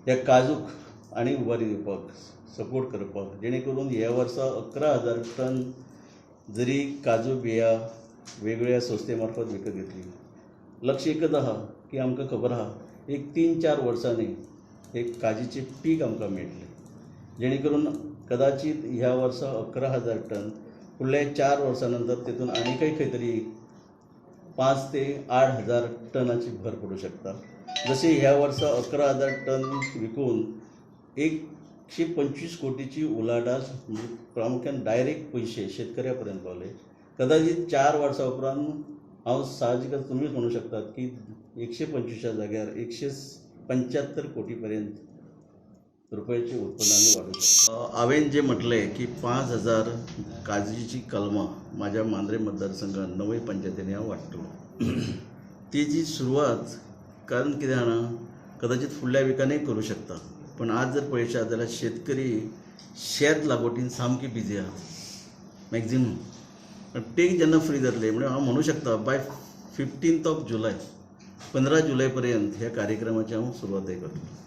ह्या काजूक आनी उबारी दिवपाक सपोर्ट करपाक, जेणे करून ह्या वर्सा 11,000 टन जरी काजू बियां वेगवेगळ्या संस्थे मार्फत विकत घेतली. लक्ष एकच आहा की आमकां खबर आहा, एक 3-4 वर्सांनी एक काजीचें पीक आमकां मेळटलें, जेणे करून कदाचित ह्या वर्सा 11,000 टन, फुडल्या 4 वर्सां नंतर तेतून आनीकय खंय तरी 5 ते 8,000 टनाची भर पडूं शकता. जशी ह्या वर्सा 11,000 टन विकून 125 कोटीची उलाढाल, म्हणजे प्रामुख्यान डायरेक्ट पयशे शेतकऱ्या पर्यंत पावले. कदाचित 4 वर्सां उपरांत हांव साहजिकच तुमीच म्हणू शकतात की 125च्या जाग्यार 175 कोटी पर्यंत रुपयाचे उत्पन्न आमी वाडोवंक शकता. हांवें जें म्हटलें की 5,000 काजीची कलमां म्हाज्या मांद्रे मतदारसंघात णवय पंचायतींनी हांव वाडटलो. तेजी सुरवात, कारण कितें जाणा, कदाचित फुडल्या विकानूय करूं शकता, पण आज जर पळयशात जाल्यार शेतकरी शेत लागवटीन सामकी बिजी आहा मॅक्झिमम. ते जेन्ना फ्री जातले, म्हणजे हांव म्हणूं शकता बाय 15th of जुलय, 15 जुलय पर्यंत ह्या कार्यक्रमाची हांव सुरवातय करतलो.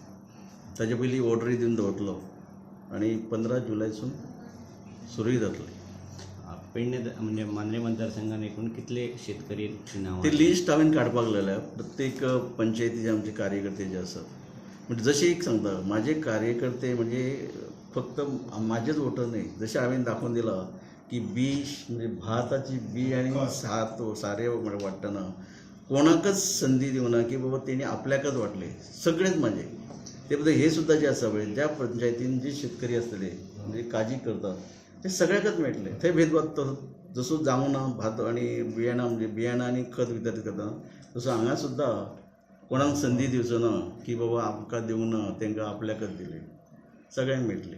ताजे पयलीं ऑर्डरी दिवन दवरतलो आनी 15 जुलयसून सुरूय जातलें. पेडणे म्हणजे मांद्रे मतदारसंघात एकूण कितले शेतकरी नांवां? ती लिस्ट हांवें काडपाक लागल्या. प्रत्येक पंचायतीचे आमचे कार्यकर्ते जे आसात, म्हणजे जशें एक सांगता, म्हाजे कार्यकर्ते म्हणजे फक्त म्हाजेच वोटर न्हय. जशें हांवें दाखोवन दिलां की बी म्हणजे भाताची बी आनी सात सारें म्हणजे वाडटना कोणाकच संदी दिवना की बाबा तेणी आपल्याकच वाटले, सगळेच म्हाजे. ते बद्दल हे सुद्दां जे आसा पळय, ज्या पंचायतीन जे शेतकरी आसतले, म्हणजे काजी करतात, ते सगळ्याकच मेळटले. थंय भेदभाव तो जसो जावना भात आनी बियाणां, म्हणजे बियाणां आनी खत वितरीत करता, तसो हांगा सुद्दां कोणाक संदी दिवचो ना की बाबा आमकां दिवंक ना, तांकां आपल्याकच दिले. सगळ्यांक मेळटले.